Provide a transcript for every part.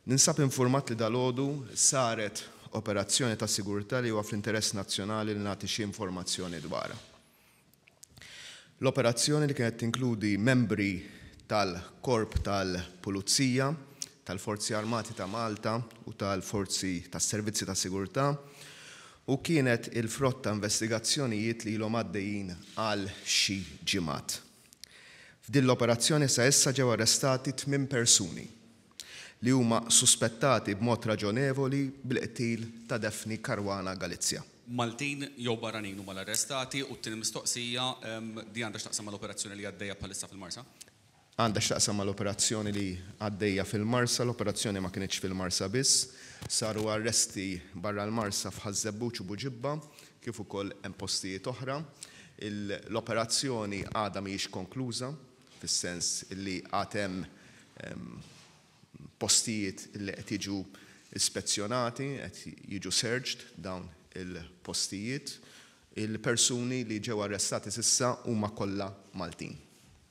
Ninsab infurmat li dalgħodu saret operazzjoni ta' sigurtà li huwa fl-interess nazzjonali li nagħti xi informazzjoni dwarha. L-operazzjoni li kienet tinkludi membri tal-Korp tal-Pulizija, tal-Forzi Armati ta' Malta u tal-Forzi tas-Servizzi ta' Sigurtà u kienet il-frott ta' investigazzjonijiet li ilhom għaddejjin għal xi ġimgħat. F'din l-operazzjoni sa issa ġew arrestati tminn persuni li huma suspettati b'mod raġonevoli bil-qtil ta' Daphne Caruana Galizia. Maltin jew barranin huma l-arrestati? U t-tieni mistoqsija, di għandha x'taqsam mal-operazzjoni li għaddejja bħalissa fil-Marsa? Għandha x'taqsam mal-operazzjoni li għaddejja fil-Marsa. L-operazzjoni ma kinitx fil-Marsa biss. Saru arresti barra l-Marsa f'Ħaż-Żebbuġ u Buġibba, kif ukoll hemm postijiet oħra. L-operazzjoni għadha mhijiex konkluża, fis-sens li għad hemm postijiet li qed jiġu ispezzjonati, qed jiġu searched dawn il-postijiet. Il-persuni li ġew arrestati s'issa huma kollha Maltin.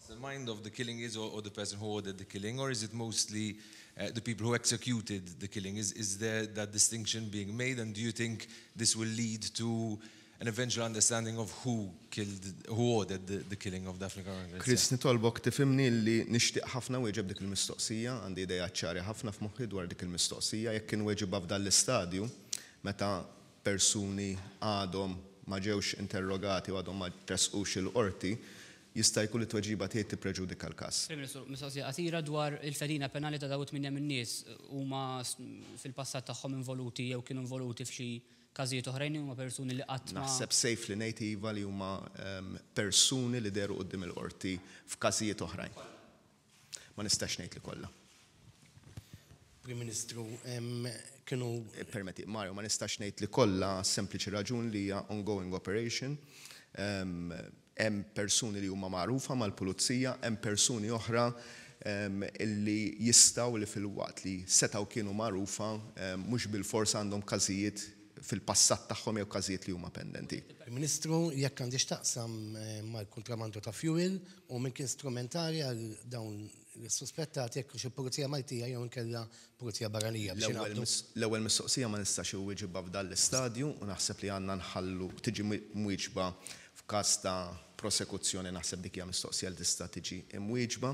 The mind of the killing is or, or the person who ordered the killing, or is it mostly the people who executed the killing? Is there that distinction being made, and do you think this will lead to an eventual understanding of who killed, who ordered the killing of Daphne Caruana Galizia? Chris, nitolbok tifhimni li nixtieq ħafna nwieġeb dik il-mistoqsija, għandi idea ċari ħafna f'moħħi dwar dik il-mistoqsija. Jekk inweġibha f'dan l-istadju, meta persuni għadhom ma ġewx interrogati u għadhom ma tressqux il-qorti, jista' jkun li t-tweġiba tiegħi tippreġudika l-każ. Prim Ministru, mistoqsija qasira dwar il-fedina penali ta' dawn it-tmienja min-nies. Huma fil-passat tagħhom involuti jew kienu involuti f'xi każijiet oħrajn jew huma persuni li qatt ma. Naħseb safe li ngħid iva li huma persuni li dehru quddiem il-qorti f'każijiet oħrajn. Ma nistax ngħid li kollha. Prim Ministru, kienu. Permetti, Mario, ma nistax ngħid li kollha għas-sempliċi raġun li hija ongoing operation. Hemm persuni li huma magħrufa mal-pulizija, hemm persuni oħra li jistgħu li filwaqt li setgħu kienu magħrufa mhux bilfors għandhom każijiet fil-passat tagħhom jew każijiet li huma pendenti. Prim Ministru, jekk għandhiex taqsam mal-kuntrabandu ta' fuel u min kien strumentali għal dawn is-suspettati jekk hux il-Pulizija Maltija jew inkella Pulizija barranija biex ingħaqdu. L-ewwel mistoqsija ma nistax inwieġibha f'dan l-istadju u naħseb li għandna nħallu tiġi mwieġba f'każ ta' prosekuzzjoni naħseb dik hija mistoqsija li tista' tiġi mwieġba.